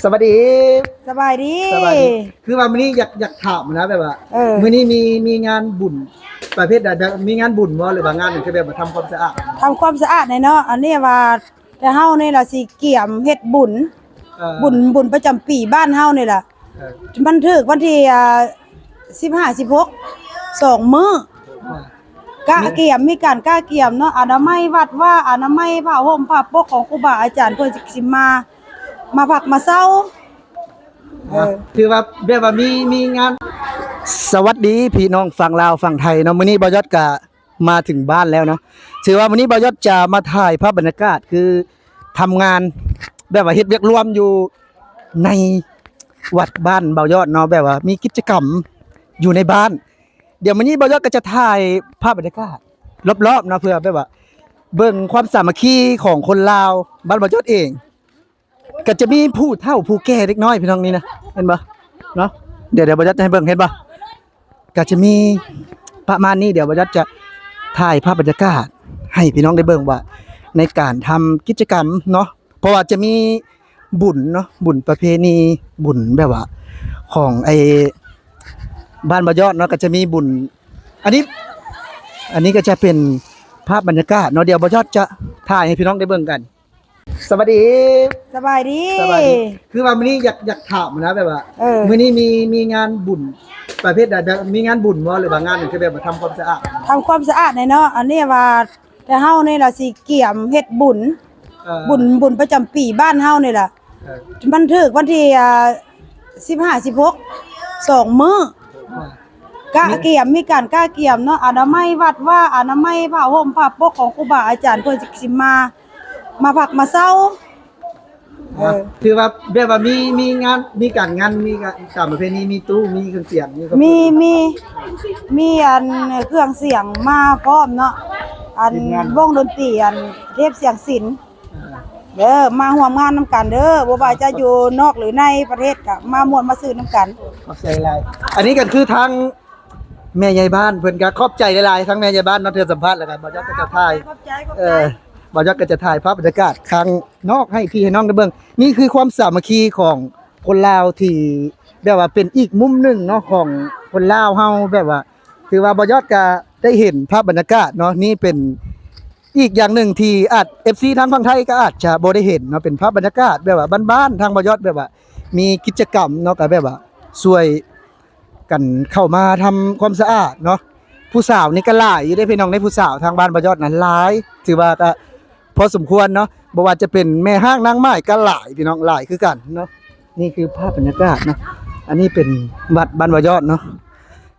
ສະບາຍດີ ສະບາຍດີ ສະບາຍດີ. ຄືວ່າມື້ນີ້ຢາກ ຢາກຖາມນະ ແບບວ່າ ເອີ ມື້ນີ້ມີ ມີງານບຸນປະເພດໃດ ແບບມີງານບຸນບໍ່ ຫຼືວ່າງານຫຍັງ ຄືແບບວ່າທຳຄວາມສະອາດ ທຳຄວາມສະອາດແນ່ເນາະ. ອັນນີ້ວ່າ ແຕ່ເຮົານີ້ລະຊິກຽມເຮັດບຸນ ເອີ ບຸນ ບຸນປະຈຳປີບ້ານເຮົານີ້ລະ ເອີ ມັນຖືກວັນທີ ອ່າ ສິບຫ້າ ສິບຫົກ ສອງມື້ ເອີ ກະກຽມ ມີການກະກຽມເນາະ ອະນາໄມວັດວາ ອະນາໄມຜ້າຫົ່ມຜ້າປົກຂອງຄູບາອາຈານ ເພິ່ນຊິມາ ມາພັກມາເຊົາ ເອີ ຖືວ່າແບບວ່າມີ ມີງານ. ສະຫວັດດີພີ່ນ້ອງຝັ່ງລາວຝັ່ງໄທເນາະ ມື້ນີ້ບ່າວຍອດກະ ມາເຖິງບ້ານແລ້ວເນາະ. ຖືວ່າມື້ນີ້ບ່າວຍອດຈະມາຖ່າຍພາບບັນຍາກາດ ຄືທຳງານ ແບບວ່າເຮັດວຽກຮ່ວມຢູ່ໃນວັດບ້ານບ່າວຍອດເນາະ ແບບວ່າມີກິດຈະກຳຢູ່ໃນບ້ານ. ດຽວມື້ນີ້ບ່າວຍອດກໍຈະຖ່າຍພາບບັນຍາກາດລອບໆເນາະ ເພື່ອແບບວ່າເບິ່ງຄວາມສາມັກຄີຂອງຄົນລາວບ້ານບ່າວຍອດເອງ. ກໍຈະມີຜູ້ເຖົ້າຜູ້ແກ່ເດັກນ້ອຍພີ່ນ້ອງນີ້ນະ ເຫັນບໍ່ເນາະ. ດຽວ ດຽວບ່າວຍອດຈະໃຫ້ເບິ່ງ ເຫັນບໍ່ ກໍຈະມີປະມານນີ້. ດຽວບ່າວຍອດຈະຖ່າຍພາບບັນຍາກາດໃຫ້ພີ່ນ້ອງໄດ້ເບິ່ງວ່າ ໃນການທຳກິດຈະກຳເນາະ ເພາະວ່າຈະມີບຸນເນາະ ບຸນປະເພນີ ບຸນແບບວ່າຂອງໄອ້ບ້ານບ່າວຍອດເນາະ ກໍຈະມີບຸນ ອັນນີ້ ອັນນີ້ກໍຈະເປັນພາບບັນຍາກາດເນາະ. ດຽວບ່າວຍອດຈະຖ່າຍໃຫ້ພີ່ນ້ອງໄດ້ເບິ່ງກັນ. ສະຫວັດດີ ສະບາຍດີ ສະບາຍດີ. ຄືວ່າມື້ນີ້ຢາກ ຢາກຖາມນະ ແບບວ່າ ເອີ ມື້ນີ້ມີ ມີງານບຸນປະເພດໃດ ແບບມີງານບຸນບໍ່ ຫຼືວ່າງານຫຍັງ ຄືແບບວ່າທຳຄວາມສະອາດ ທຳຄວາມສະອາດແນ່ເນາະ. ອັນນີ້ວ່າ ແຕ່ເຮົານີ້ລະຊິກຽມເຮັດບຸນ ເອີ ບຸນ ບຸນປະຈຳປີບ້ານເຮົານີ້ລະ ເອີ ມັນຖືກວັນທີ ອ່າ ສິບຫ້າ ສິບຫົກ ສອງມື້ ເອີ ກະກຽມ ມີການກະກຽມເນາະ ອະນາໄມວັດວາ ອະນາໄມຜ້າຫົ່ມຜ້າປົກຂອງຄູບາອາຈານ ເພິ່ນຊິມາ ມາພັກມາເຊົາ ເອີ ຖືວ່າແບບວ່າມີ ມີງານ ມີການງານ ມີການ ຕາມປະເພນີ ມີຕູ້ ມີເຄື່ອງສຽງ ມີ ມີ ມີອັນເຄື່ອງສຽງມາພ້ອມເນາະ ອັນ ທີມງານ ວົງດົນຕີ ອັນເທບສຽງສິນ ອ່າ ເດີ ມາຮ່ວມງານນຳກັນເດີ ບໍ່ວ່າຈະຢູ່ນອກຫຼືໃນປະເທດກະມາມ່ວນມາຊື່ນນຳກັນ. ຂອບໃຈຫຼາຍ. ອັນນີ້ກໍຄືທາງແມ່ໃຫຍ່ບ້ານເພິ່ນກໍຂອບໃຈຫຼາຍໆ ທາງແມ່ໃຫຍ່ບ້ານເນາະ ທີ່ສຳພາດ ແລ້ວກໍບ່າວຍອດກໍຈະຖ່າຍ ຂອບໃຈ ຂອບໃຈ ເອີ ບ່າວຍອດກໍຈະຖ່າຍພາບບັນຍາກາດຂ້າງນອກໃຫ້ພີ່ໃຫ້ນ້ອງໄດ້ເບິ່ງ. ນີ້ຄືຄວາມສາມັກຄີຂອງຄົນລາວທີ່ແບບວ່າເປັນອີກມຸມໜຶ່ງເນາະ ຂອງຄົນລາວເຮົາ ແບບວ່າ ຖືວ່າບ່າວຍອດກະໄດ້ເຫັນພາບບັນຍາກາດເນາະ ນີ້ເປັນອີກຢ່າງໜຶ່ງທີ່ອາດ ເອັຟຊີ ທາງຝັ່ງໄທກໍອາດຈະບໍ່ໄດ້ເຫັນເນາະ ເປັນພາບບັນຍາກາດແບບວ່າບ້ານໆ ທາງບ່າວຍອດແບບວ່າມີກິດຈະກຳເນາະ ກໍແບບວ່າຊ່ວຍກັນເຂົ້າມາທຳຄວາມສະອາດເນາະ. ຜູ້ສາວນີ້ກໍຫຼາຍຢູ່ເດ້ພີ່ນ້ອງ ໃນຜູ້ສາວທາງບ້ານບ່າວຍອດນັ້ນຫຼາຍ ຖືວ່າກໍພໍສົມຄວນເນາະ ບໍ່ວ່າຈະເປັນແມ່ຮ້າງນາງໝ້າຍກໍຫຼາຍພີ່ນ້ອງ ຫຼາຍຄືກັນເນາະ. ນີ້ຄືພາບບັນຍາກາດເນາະ ອັນນີ້ເປັນວັດບ້ານບ່າວຍອດເນາະ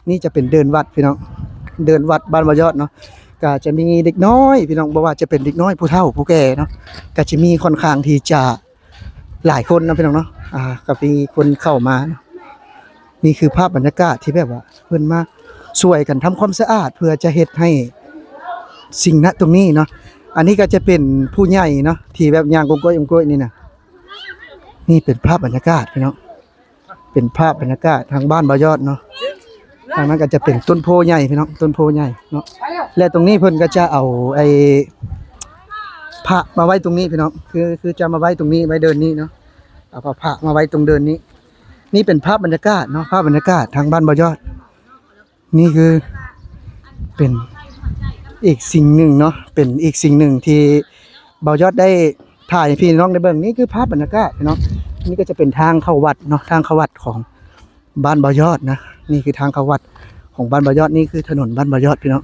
ນີ້ຈະເປັນເດີ່ນວັດພີ່ນ້ອງ ເດີ່ນວັດບ້ານບ່າວຍອດເນາະ ກະຈະມີເດັກນ້ອຍພີ່ນ້ອງ ບໍ່ວ່າຈະເປັນເດັກນ້ອຍ ຜູ້ເຖົ້າຜູ້ແກ່ເນາະ ກະຈະມີຂ້ອນຂ້າງທີ່ຈະຫຼາຍຄົນເນາະພີ່ນ້ອງເນາະ ອ່າ ກະມີຄົນເຂົ້າມາເນາະ. ນີ້ຄືພາບບັນຍາກາດທີ່ແບບວ່າເພິ່ນມາຊ່ວຍກັນທຳຄວາມສະອາດ ເພື່ອຈະເຮັດໃຫ້ສິ່ງນະຕົງນີ້ເນາະ ອັນນີ້ກໍຈະເປັນຜູ້ໃຫຍ່ເນາະ ທີ່ແບບຍ່າງກົງກ້ວຍອົງກ້ວຍນີ້ນະ. ນີ້ເປັນພາບບັນຍາກາດພີ່ນ້ອງ ເປັນພາບບັນຍາກາດທາງບ້ານບ່າວຍອດເນາະ ທາງນັ້ນກໍຈະເປັນຕົ້ນໂພໃຫຍ່ພີ່ນ້ອງ ຕົ້ນໂພໃຫຍ່ເນາະ ແລະ ຕົງນີ້ເພິ່ນກໍຈະເອົາໄອ້ພະມາໄວ້ຕົງນີ້ພີ່ນ້ອງ ຄື ຄືຈະມາໄວ້ຕົງນີ້ ໄວ້ເດີ່ນນີ້ເນາະ ເອົາພະ ພະມາໄວ້ຕົງເດີ່ນນີ້. ນີ້ເປັນພາບບັນຍາກາດເນາະ ພາບບັນຍາກາດທາງບ້ານບ່າວຍອດ. ນີ້ຄືເປັນອີກສິ່ງໜຶ່ງເນາະ ເປັນອີກສິ່ງໜຶ່ງທີ່ບ່າວຍອດໄດ້ຖ່າຍໃຫ້ພີ່ນ້ອງໄດ້ເບິ່ງ. ນີ້ຄືພາບບັນຍາກາດເນາະ ນີ້ກໍຈະເປັນທາງເຂົ້າວັດເນາະ ທາງເຂົ້າວັດຂອງບ້ານບ່າວຍອດນະ. ນີ້ຄືທາງເຂົ້າວັດຂອງບ້ານບ່າວຍອດ ນີ້ຄືຖະໜົນບ້ານບ່າວຍອດພີ່ນ້ອງ.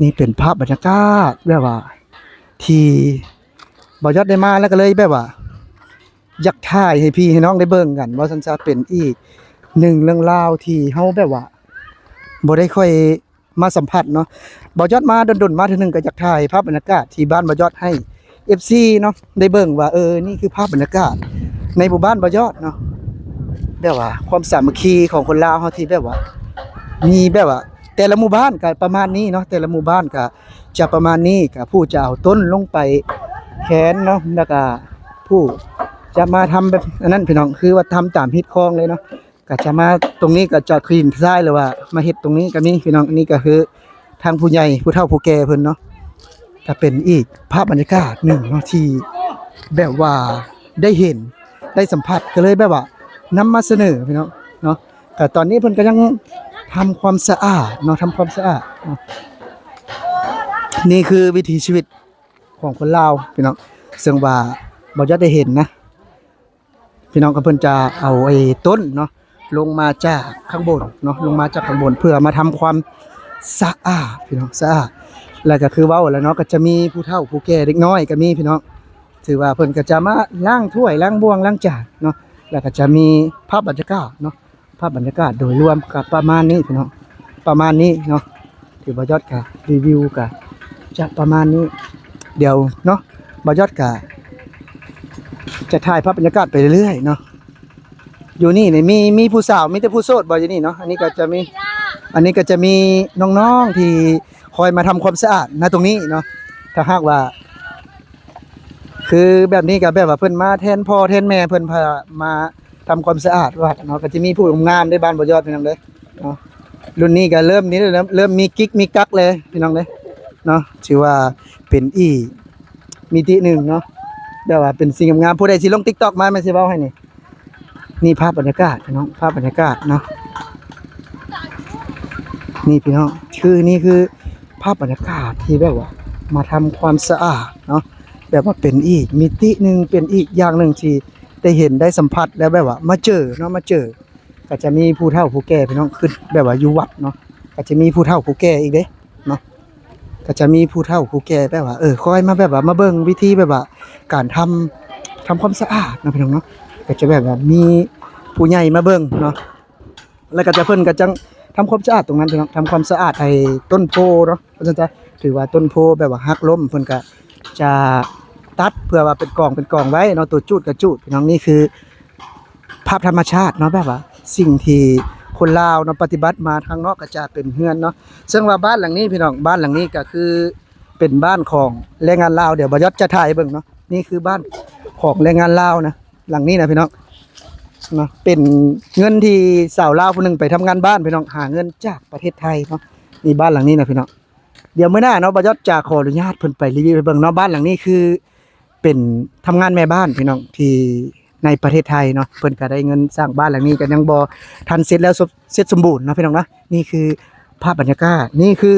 ນີ້ເປັນພາບບັນຍາກາດແບບວ່າທີ່ບ່າວຍອດໄດ້ມາ ແລ້ວກໍເລີຍແບບວ່າ ຢາກຖ່າຍໃຫ້ພີ່ໃຫ້ນ້ອງໄດ້ເບິ່ງກັນ ວ່າຊັ້ນຊະ ເປັນອີກໜຶ່ງເລື່ອງລາວທີ່ເຮົາແບບວ່າບໍ່ໄດ້ຄ່ອຍມາສຳຜັດເນາະ. ບ່າວຍອດມາດົນໆມາເທື່ອໜຶ່ງ ກໍຢາກຖ່າຍພາບບັນຍາກາດທີ່ບ້ານບ່າວຍອດໃຫ້ເອັຟຊີເນາະໄດ້ເບິ່ງວ່າ ເອີ ນີ້ຄືພາບບັນຍາກາດໃນໝູ່ບ້ານບ່າວຍອດເນາະ ແບບວ່າຄວາມສາມັກຄີຂອງຄົນລາວເຮົາທີ່ແບບວ່າມີແບບວ່າ ແຕ່ລະໝູ່ບ້ານກໍປະມານນີ້ເນາະ ແຕ່ລະໝູ່ບ້ານກໍຈະປະມານນີ້ ກໍຜູ້ຈະເອົາຕົ້ນລົງໄປແຂນເນາະ ແລ້ວກໍຜູ້ຈະມາທຳແບບອັນນັ້ນພີ່ນ້ອງ ຄືວ່າທຳຕາມຮີດຄອງເລີຍເນາະ. ກໍຈະມາຕົງນີ້ກໍຈະຄລີນຊາຍ ຫຼືວ່າມາເຮັດຕົງນີ້ກໍມີພີ່ນ້ອງ. ອັນນີ້ກໍຄືທາງຜູ້ໃຫຍ່ຜູ້ເຖົ້າຜູ້ແກ່ເພິ່ນເນາະ ກໍເປັນອີກພາບບັນຍາກາດໜຶ່ງເນາະ ທີ່ແບບວ່າໄດ້ເຫັນ ໄດ້ສຳຜັດ ກໍເລີຍແບບວ່ານຳມາສະເໜີພີ່ນ້ອງເນາະ. ກໍຕອນນີ້ເພິ່ນກໍຍັງທຳຄວາມສະອາດເນາະ ທຳຄວາມສະອາດເນາະ. ນີ້ຄືວິຖີຊີວິດຂອງຄົນລາວພີ່ນ້ອງ ເຊິ່ງວ່າບໍ່ຢາກໄດ້ເຫັນນະ ພີ່ນ້ອງ. ກໍເພິ່ນຈະເອົາໄອ້ຕົ້ນເນາະ ລົງມາຈາກຂ້າງບົນເນາະ ລົງມາຈາກຂ້າງບົນ ເພື່ອມາທຳຄວາມສະອາດພີ່ນ້ອງ ສະອາດ. ແລ້ວກໍຄືເວົ້າແລ້ວເນາະ ກໍຈະມີຜູ້ເຖົ້າຜູ້ແກ່ເດັກນ້ອຍກໍມີພີ່ນ້ອງ ຖືວ່າເພິ່ນກໍຈະມາລ້າງຖ້ວຍ ລ້າງບ່ວງ ລ້າງຈານເນາະ. ແລ້ວກໍຈະມີພາບບັນຍາກາດເນາະ ພາບບັນຍາກາດໂດຍລວມກໍປະມານນີ້ພີ່ນ້ອງ ປະມານນີ້ເນາະ. ຖືວ່າຍອດກໍຣີວິວກໍຈະປະມານນີ້ ດຽວເນາະ ບ່າວຍອດກໍຈະຖ່າຍພາບບັນຍາກາດໄປເລື້ອຍໆເນາະ. ຢູ່ນີ້ນີ້ມີ ມີຜູ້ສາວ ມີແຕ່ຜູ້ໂສດບໍ່ຢູ່ນີ້ເນາະ? ອັນນີ້ກໍຈະມີ ອັນນີ້ກໍຈະມີນ້ອງໆທີ່ຄອຍມາທຳຄວາມສະອາດນະ ຕົງນີ້ເນາະ. ຖ້າຫາກວ່າ ຄືແບບນີ້ກໍແບບວ່າເພິ່ນມາແທນພໍ່ແທນແມ່ ເພິ່ນພາມາທຳຄວາມສະອາດວັດເນາະ. ກໍຈະມີຜູ້ງາມໆເດ້ ບ້ານບໍ່ຍອດ ພີ່ນ້ອງເດ້ເນາະ. ລຸ້ນນີ້ກໍເລີ່ມນີ້ ເລີ່ມ ເລີ່ມມີກິກມີກັກແລ້ວ ພີ່ນ້ອງເດ້ເນາະ. ຖືວ່າເປັນອີກມິຕິໜຶ່ງເນາະ ແບບວ່າເປັນສິ່ງງາມໆ. ຜູ້ໃດຊິລົງ TikTok ມາ ແມ່ນຊິເວົ້າໃຫ້ນີ້. ນີ້ພາບບັນຍາກາດພີ່ນ້ອງ ພາບບັນຍາກາດເນາະ. ນີ້ພີ່ນ້ອງ ຄື ນີ້ຄືພາບບັນຍາກາດທີ່ແບບວ່າມາທຳຄວາມສະອາດເນາະ ແບບວ່າເປັນອີກມິຕິໜຶ່ງ ເປັນອີກຢ່າງໜຶ່ງທີ່ໄດ້ເຫັນໄດ້ສຳຜັດ ແລ້ວແບບວ່າມາເຈີເນາະ ມາເຈີ ກໍຈະມີຜູ້ເຖົ້າຜູ້ແກ່ພີ່ນ້ອງ ຄືແບບວ່າຢູ່ວັດເນາະ ກໍຈະມີຜູ້ເຖົ້າຜູ້ແກ່ອີກເດ້ເນາະ. ກໍຈະມີຜູ້ເຖົ້າຜູ້ແກ່ແບບວ່າ ເອີ ຄອຍມາແບບວ່າມາເບິ່ງວິທີແບບວ່າການທຳ ທຳຄວາມສະອາດເນາະ ພີ່ນ້ອງເນາະ. ກໍຈະແບບວ່າມີຜູ້ໃຫຍ່ມາເບິ່ງເນາະ ແລ້ວກໍຈະ ເພິ່ນກໍຈັ່ງທຳຄວາມສະອາດຕົງນັ້ນ ພີ່ນ້ອງ ທຳຄວາມສະອາດໄອ້ຕົ້ນໂພເນາະ ວ່າຊັ້ນຊະ. ຖືວ່າຕົ້ນໂພແບບວ່າຫັກລົ້ມ ເພິ່ນກໍຈະຕັດເພື່ອວ່າເປັນກອງເປັນກອງໄວ້ເນາະ ໂຕຈູດກໍຈູດ ພີ່ນ້ອງ. ນີ້ຄື ພາບທຳມະຊາດເນາະ ແບບວ່າສິ່ງທີ່ຄົນລາວເນາະ ປະຕິບັດມາ. ທາງນອກກໍຈະເປັນເຮືອນເນາະ ເຊິ່ງວ່າບ້ານຫຼັງນີ້ພີ່ນ້ອງ ບ້ານຫຼັງນີ້ກໍຄືເປັນບ້ານຂອງແຮງງານລາວ. ດຽວບ່າວຍອດຈະຖ່າຍໃຫ້ເບິ່ງເນາະ. ນີ້ຄືບ້ານຂອງແຮງງານລາວນະ ຫຼັງນີ້ນະ ພີ່ນ້ອງເນາະ. ເປັນເງິນທີ່ສາວລາວຜູ້ໜຶ່ງໄປທຳງານບ້ານ ພີ່ນ້ອງ ຫາເງິນຈາກປະເທດໄທເນາະ. ນີ້ບ້ານຫຼັງນີ້ນະ ພີ່ນ້ອງ. ດຽວມື້ໜ້າເນາະ ບ່າວຍອດຈະຂໍອະນຸຍາດເພິ່ນໄປຣີວິວໃຫ້ເບິ່ງເນາະ. ບ້ານຫຼັງນີ້ຄືເປັນທຳງານແມ່ບ້ານ ພີ່ນ້ອງ ທີ່ໃນປະເທດໄທເນາະ. ເພິ່ນກໍໄດ້ເງິນສ້າງບ້ານຫຼັງນີ້ ກໍຍັງບໍ່ທັນເສັດແລ້ວ ສົມ ເສັດສົມບູນເນາະ ພີ່ນ້ອງເນາະ. ນີ້ຄືພາບບັນຍາກາດ ນີ້ຄື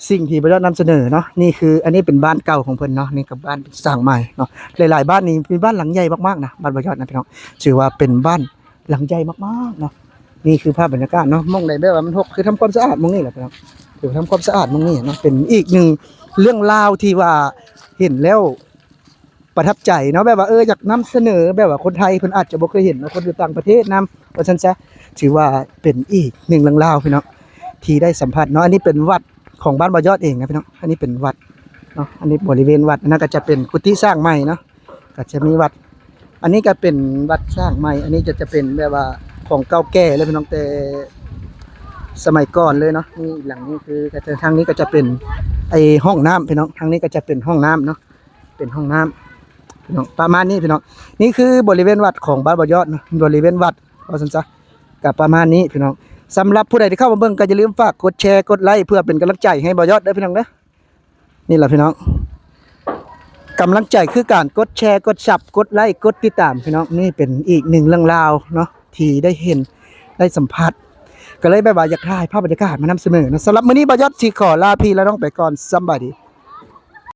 ສິ່ງທີ່ບ່າວຍອດນຳສະເໜີເນາະ. ນີ້ຄື ອັນນີ້ເປັນບ້ານເກົ່າຂອງເພິ່ນເນາະ ນີ້ກໍບ້ານສ້າງໃໝ່ເນາະ. ຫຼາຍໆບ້ານນີ້ມີບ້ານຫຼັງໃຫຍ່ມາກໆນະ ບ້ານບ່າວຍອດນະ ພີ່ນ້ອງ ຖືວ່າເປັນບ້ານ ຫຼັງໃຫຍ່ມາກໆເນາະ. ນີ້ຄືພາບບັນຍາກາດເນາະ ໝ່ອງໃດແບບວ່າມັນຮົກ ຄືທຳຄວາມສະອາດໝ່ອງນີ້ແຫຼະພີ່ນ້ອງ ຄືທຳຄວາມສະອາດໝ່ອງນີ້ເນາະ. ເປັນອີກໜຶ່ງເລື່ອງລາວທີ່ວ່າເຫັນແລ້ວປະທັບໃຈເນາະ ແບບວ່າ ເອີ ຢາກນຳສະເໜີ ແບບວ່າຄົນໄທເພິ່ນອາດຈະບໍ່ເຄີຍເຫັນເນາະ ຄົນຢູ່ຕ່າງປະເທດນຳ ວ່າຊັ້ນຊະ. ຖືວ່າເປັນອີກໜຶ່ງເລື່ອງລາວ ພີ່ນ້ອງ ທີ່ໄດ້ສຳຜັດເນາະ. ອັນນີ້ເປັນວັດຂອງບ້ານບ່າວຍອດເອງນະ ພີ່ນ້ອງ ອັນນີ້ເປັນວັດເນາະ ອັນນີ້ບໍລິເວນວັດ. ອັນນັ້ນກໍຈະເປັນກຸຕິສ້າງໃໝ່ເນາະ ກໍຈະມີວັດ ອັນນີ້ກໍເປັນວັດສ້າງໃໝ່. ອັນນີ້ຈະ ຈະເປັນແບບວ່າຂອງເກົ່າແກ່ເລີຍພີ່ນ້ອງ ແຕ່ສະໄໝກ່ອນເລີຍເນາະ. ນີ້ຫຼັງນີ້ຄື ທາງນີ້ກໍຈະເປັນໄອ້ຫ້ອງນ້ຳພີ່ນ້ອງ ທາງນີ້ກໍຈະເປັນຫ້ອງນ້ຳເນາະ ເປັນຫ້ອງນ້ຳພີ່ນ້ອງ ປະມານນີ້ພີ່ນ້ອງ. ນີ້ຄືບໍລິເວນວັດຂອງບ້ານບ່າວຍອດເນາະ ບໍລິເວນວັດ ວ່າຊັ້ນຊະ ກໍປະມານນີ້ພີ່ນ້ອງ. ສຳລັບຜູ້ໃດທີ່ເຂົ້າມາເບິ່ງ ກໍຢ່າລືມຝາກກົດແຊ ກົດໄລ ເພື່ອເປັນກຳລັງໃຈໃຫ້ບ່າວຍອດເດີພີ່ນ້ອງເດີ. ນີ້ລະພີ່ນ້ອງ ກຳລັງໃຈຄືການກົດແຊ ກົດຊັບ ກົດໄລ ກົດຕິດຕາມພີ່ນ້ອງ. ນີ້ເປັນອີກໜຶ່ງເລື່ອງລາວເນາະ ທີ່ໄດ້ເຫັນໄດ້ສຳຜັດ ກໍເລີຍແບບວ່າຢາກຖ່າຍພາບບັນຍາກາດມານຳສະເໜີເນາະ. ສຳລັບມື້ນີ້ບ່າວຍອດຊິຂໍລາພີ່ລານ້ອງໄປກ່ອນ ສຳບາຍດີ.